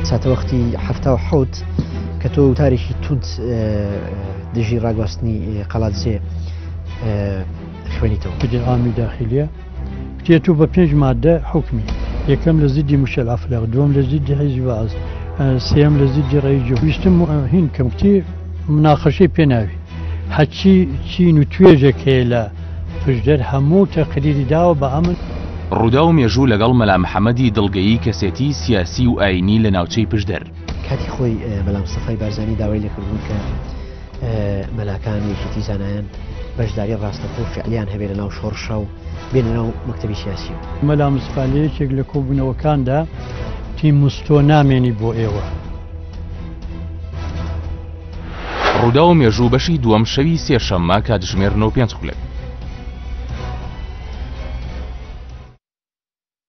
ساتەوەختی 77 کە تۆ وتارێکی توند دژی ڕاگواستنی قەڵادزێ خوێنیتەوە. کردی عامی داخلیە کتێت و بە پێنج مادە حوکمی یەکەم لە زیدی مشێل عەفلەق دووەم لە زیدی حیزبی بەعس سێیەم لە زیدی ڕێی جوو ویستم هین کەم کتی مناقەشەی پێ ناوی هەرچی چین و توێژێک هەیە لە پشدەر هەموو تەقریری داوە بە ئەمن. ڕووداو مێژوو لەگەڵ مەلا محەمەدی دڵگەیی کەسێتی سیاسی و ئایینی لە ناوچەی پشدەر. کاتی خۆی مەلا مستەفای بارزانی داوای لێکردبوون کە مەلاکان و یەکێتی زانایان بەشداری ڕاستەخۆ و فعلیان هەبێ لە ناو شۆڕشا و بێنە ناو مەکتەبی سیاسی. مەلا مستەفا لە یەکێک لە کۆبوونەوەکاندا تی مستۆ نامێنی بۆ ئێوە. ڕووداو و مێژوو بەشی دووەم شەوی سێشەممە کاتژمێر نۆ و پێنج خولەک.